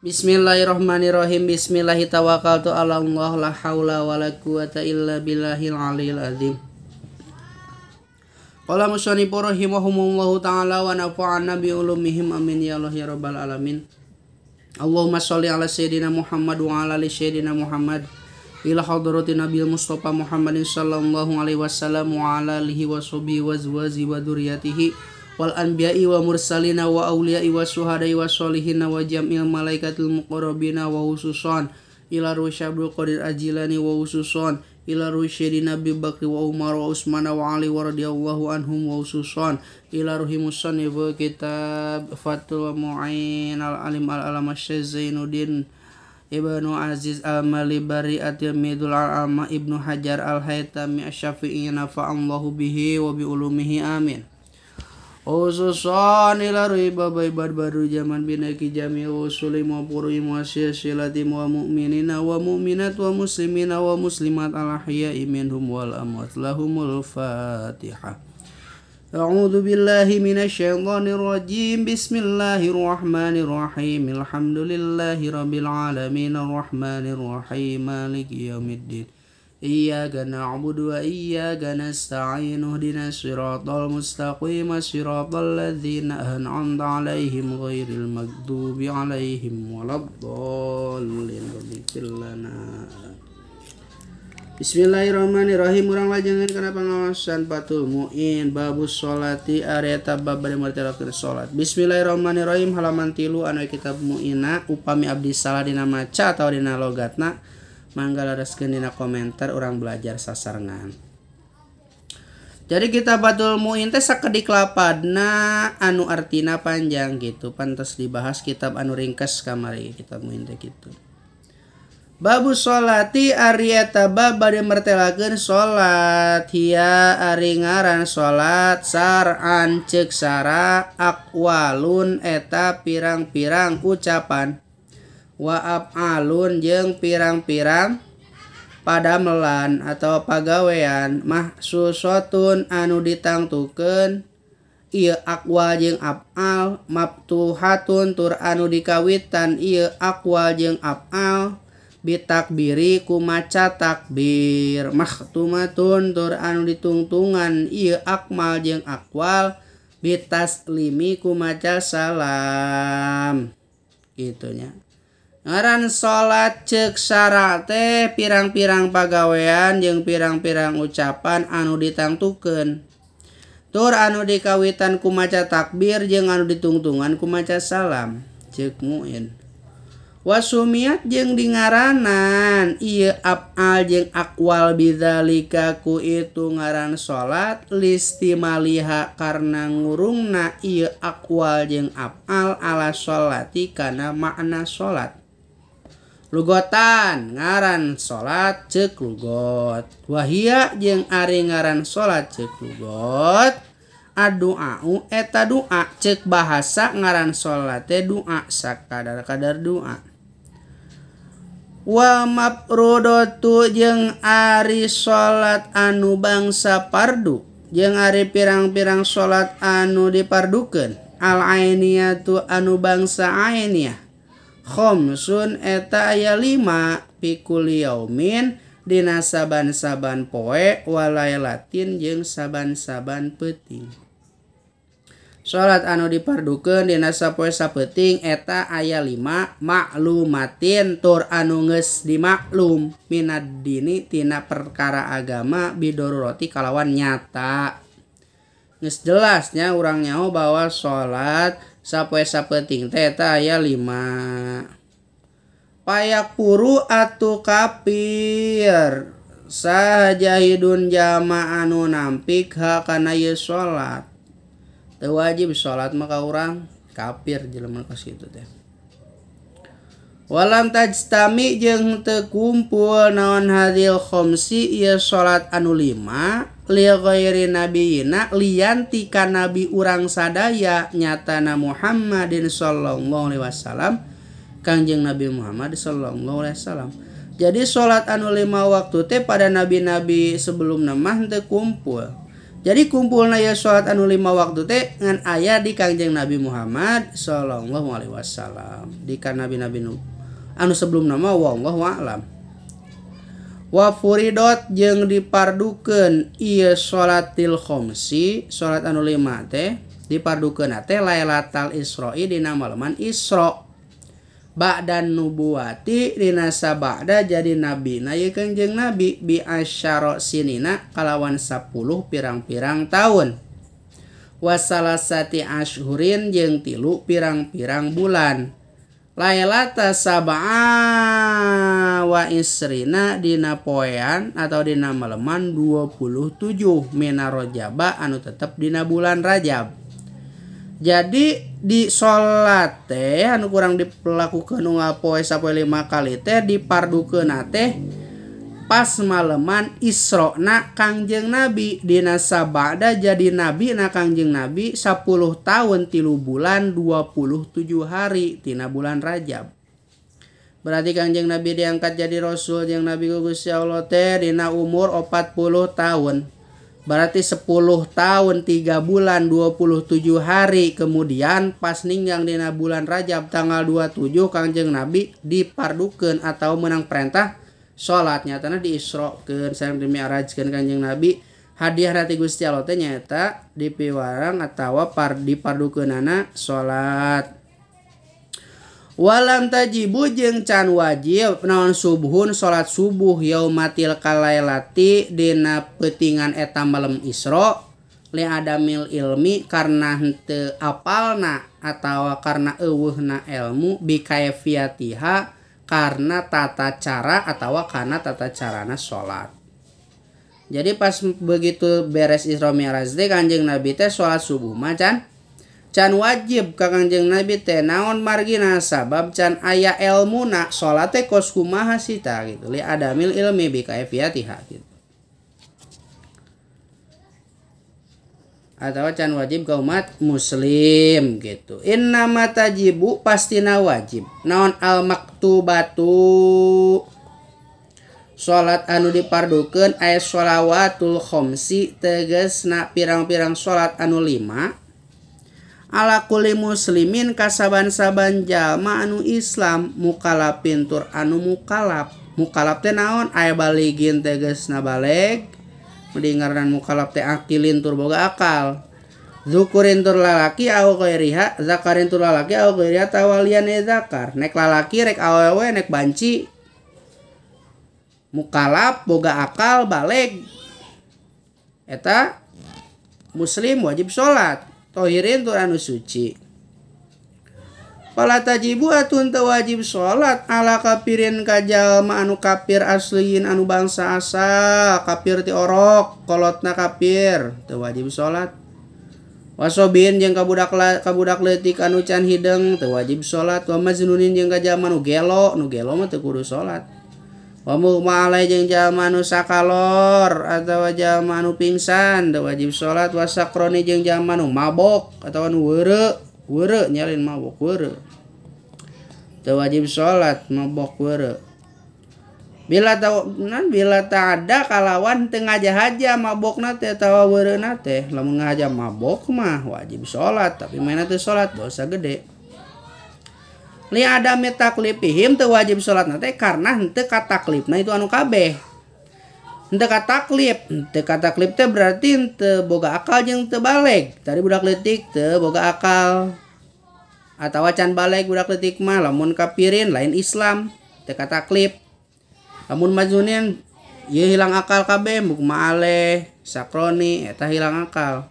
Bismillahirrahmanirrahim. Bismillahi tawakkaltu ala Allah la haula wala quwata illa billahil aliyil azim. Qala musannif rahimahumullahu ta'ala wa nafa'ana bi ulumihim amin ya Allah ya rabbal alamin. Allahumma sholli ala sayyidina Muhammad wa ala ali sayyidina Muhammad ila hadrati nabiyil Mustafa Muhammadin sallallahu alaihi wasallam wa ala alihi wa sahbihi wa azwajihi wa dzurriyyatihi wal anbiya'i wa mursalina wa awliya'i wa syuhada'i wa sholihina wa jam'il malaikatil muqarrabina wa khususan ila ruhi Abdul Qadir Ajilani wa khususan ila ruhi Nabi Bakri wa Umar wa Utsman wa Ali wa radhiyallahu anhum wa khususan ila ruhi musannif kitab Fathul Mu'in al Alim al Alam Zainuddin Ibnu Aziz al-Malibari at-Tilmidul al-Alma Ibnu Hajar al-Haytami asy-Syafi'i nafa'allahu bihi wa bi ulumihi amin. Khususan ila ruhi baba ibad baru zaman binaki jami usuli wa puri wa silsilati wa mu'minina wa mu'minat wa muslimina wa muslimat al ahya'i minhum wal amwat lahumul fatihah. A'udzu billahi minasyaitonir rajim. Bismillahirrahmanirrahim. Alhamdulillahi rabbil alamin arrahmanir rahim maliki yaumiddin. Iyyaka na'budu wa iyyaka nasta'in ihdinas siratal mustaqim siratal ladzina an'amta 'alaihim ghairil maghdubi 'alaihim waladdallin. Lana. Bismillahirrahmanirrahim. Urang lajengan kana pangawasan Fathul Mu'in babus sholati ari eta bab bade martelakeun salat. Bismillahirrahmanirrahim halaman 3 anu kitab Mu'ina upami abdi salah dina maca atawa dina logatna mangga lereskeun dina komentar urang belajar sasarengan. Jadi kitab Fathul Mu'in teh sakedik lapadna anu artina panjang gitu, pantes dibahas kitab anu ringkes kamari kitab Mu'in teh kitu. Babu sholati ari eta bab bade mertelakeun salat hiya ari ngaran salat sar'an ceuk sara aqwalun eta pirang-pirang ucapan wa af'alun jeung pirang-pirang padamelan atau pagawean mahsusatun anu ditangtukeun ieu aqwal jeung af'al maftuhatun tur anu dikawitan ieu aqwal jeung af'al bitakbiri kumaca takbir makhtumatun tur anu ditungtungan ieu akmal jeung aqwal bitaslimi kumaca salam gitunya. Ngaran salat ceuk sara teh pirang-pirang pagawean jeung pirang-pirang ucapan anu ditangtukeun tur anu dikawitan kumaca takbir jeung anu ditungtungan kumaca salam ceuk Mu'in. Wasumiat jeung dingaranan ieu af'al jeung aqwal bidzalika ku itu ngaran salat listimaliha karena ngurungna ieu aqwal jeung af'al ala sholati kana makna salat. Lugotan ngaran salat ceuk lugot. Wahia jeung ari ngaran salat ceuk lugot. Addu'au eta doa ceuk bahasa ngaran salat teh doa sakadar-kadar doa. Wa mafrudatu jeung ari salat anu bangsa pardu jeung ari pirang-pirang salat anu dipardukeun al ainiyatu anu bangsa ainiyah khamsun eta aya 5 pikul yaumin dina saban-saban poe walailatin jeung saban-saban peuting. Salat anu dipardukeun dina sapoe sapeuting eta aya 5 maklumatin tur anu geus dimaklum minad dini tina perkara agama bidorurati kalawan nyata. Geus jelasnya urang nyaho bahwa salat sapoe sapeuting teh eta aya 5. Payak puru atuh kafir sahajahidun jama anu nampik ha kana ieu salat. Teu wajib salat maka urang kafir jelema kos kitu teh. Walam tajtami jeung teu kumpul naon hadil khamsi ieu salat anu 5 li ghairi nabiyina lian ti ka nabi urang sadaya nyatana Muhammadin sallallahu alaihi wasallam Kangjeng Nabi Muhammad sallallahu alaihi wasallam. Jadi salat anu 5 waktu teh pada nabi-nabi sebelumna mah teu kumpul. Jadi kumpulna ieu salat anu 5 waktu teh ngan aya di Kangjeng Nabi Muhammad sallallahu alaihi wasallam. Di kan nabi-nabi nu anu sebelumna mah wallahu a'lam. Wa furidot jeung dipardukeun ieu salatil khamsi, salat anu 5 teh dipardukeun teh Lailatul Isra'i dina maleman Isra. Ba'dan nubuwati dina sabada jadi nabi na ieu Kangjeng Nabi bi asyara sinina kalawan 10 pirang-pirang tahun. Wasalasati asyhurin jeung 3 pirang-pirang bulan. Lailata sab'a wa isrina dina poean atau dina maleman 27 mina Rajaba anu tetep dina bulan Rajab. Jadi di salat teh anu kurang dilakukeun unggal poe sapoe 5 kali teh dipardukeun teh pas maleman Isra-na Kangjeng Nabi dina sabada jadi nabi na Kangjeng Nabi 10 tahun 3 bulan 27 hari tina bulan Rajab. Berarti Kangjeng Nabi diangkat jadi rasul jeung Nabi Gusti Allah teh dina umur 40 tahun. Berarti 10 tahun 3 bulan 27 hari kemudian pas ninggang dina bulan Rajab tanggal 27 Kangjeng Nabi dipardukeun atau menang perintah salat nyatana diisrokeun sareng dimi'rajkeun Kangjeng Nabi. Hadiah rati Gusti Allah teh nyaeta dipiwarang atawa dipardukeunana salat. Walam tajibu jeung can wajib naon subuhun salat subuh yaumatil kalailati dina peutingan eta malem Isra li adamil ilmi karena henteu apalna atawa karena eueuhna ilmu bi kaifiatiha karena tata cara atawa karena tata carana salat. Jadi pas begitu beres Isra Mi'raj teh Kanjeng Nabi teh salat subuh mah can wajib ka Kangjeng Nabi teh naon margina sabab can aya elmuna salat teh kos kumaha sih tah gitu li adamil ilmi bi kaifiatiha gitu. Atau can wajib ka umat muslim gitu. Innama tajibu pastina wajib naon al maktubatu salat anu dipardukeun aya sholawatul khamsi tegasna pirang-pirang salat anu 5 ala kulli muslimin kasaban-saban jalma anu Islam mukalafin tur anu mukalaf. Mukalaf teh naon aya baligin tegasna baleg mendingaran mukalaf teh akilin tur boga akal. Zukurin tur lalaki au ghairiha zakarin tur lalaki au ghairiha tawalian zakar. Nek lalaki rek awewe nek banci mukalaf boga akal baleg eta muslim wajib salat. Tohirin tur anu suci. Fala tajibu atun teu wajib salat ala kafirin ka jalma anu kafir asliin anu bangsa asal kafir ti orok kolotna kafir teu wajib salat. Wasobin jeung kabudak leutik anu can hideung teu wajib salat. Wa majnunin jeung ka jalma nu gelo, nu gelo mah teu kudu salat. Wa mughma alai jeung jalma anu sakalor atawa jalma anu pingsan teu wajib salat. Wa sakroni jeung jalma anu mabok atawa anu weureu, weureu nyalin mabok weureu teu wajib salat mabok weureu. Bila tau bila ta'ada kalawan teu ngajahaja mabokna teh atawa weureuna teh. Lamun ngahaja mabok mah wajib salat tapi mainna teu salat dosa gede. Li adami taklifihim teu wajib salatna teh karena henteu kataklifna itu anu kabeh. Henteu kataklif, henteu kataklif teh berarti henteu boga akal jeung teu baleg. Tadi budak leutik teu boga akal atawa can baleg budak leutik mah lamun kafirin lain Islam teu kataklif. Lamun majnunin ieu hilang akal kabeh mukma aleh sakroni eta hilang akal.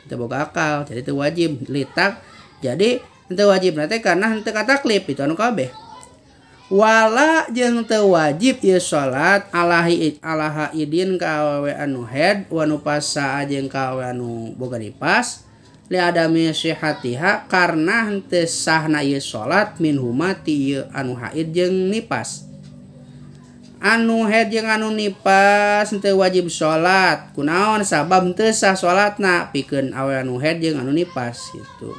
Teu boga akal jadi teu wajib litak. Jadi henteu wajib teh karena henteu kataklif itu anu kabeh. Wala jeung teu wajib ieu salat alahi alaha idin ka awewe anu head wa nu pasa jeung ka awewe anu boga nipas li adami sihatiha karena henteu sahna ieu salat min huma ti ieu anu haid jeung nipas. Anu head jeung anu nipas henteu wajib salat kunaon sabab henteu sah salatna pikeun awewe anu head jeung anu nipas gitu.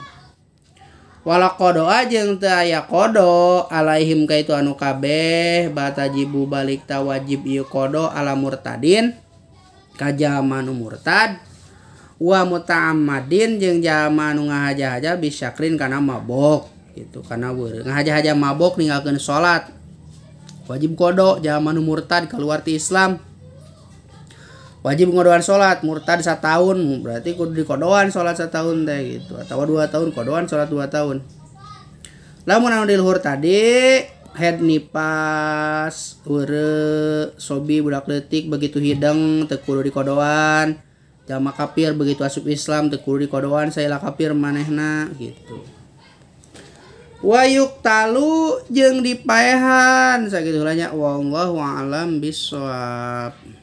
Wala qodoa jeung teu aya qodo alaihim ka itu anu kabeh batajibu balik ta wajib ieu qodo ala murtadin Ka jalma nu murtad wa muta'ammadin jeung jalma nu ngahaja-haja bisyakrin kana mabok gitu kana weureu ngahaja-haja mabok ninggalkeun salat wajib qada. Jalma nu murtad keluar ti Islam wajib ngodoan salat. Murtad satahun berarti kudu dikodoan salat satahun teh gitu atau 2 tahun kodoan salat 2 tahun. Lamun anu di luhur tadi head nipas weureu sobi budak leutik begitu hideng teu kudu dikodoan. Jalma kafir begitu asup Islam teu kudu dikodoan saila kafir manehna gitu. Wayuk talu jeung dipaehan sakitu nya wallahu a'lam bissawab.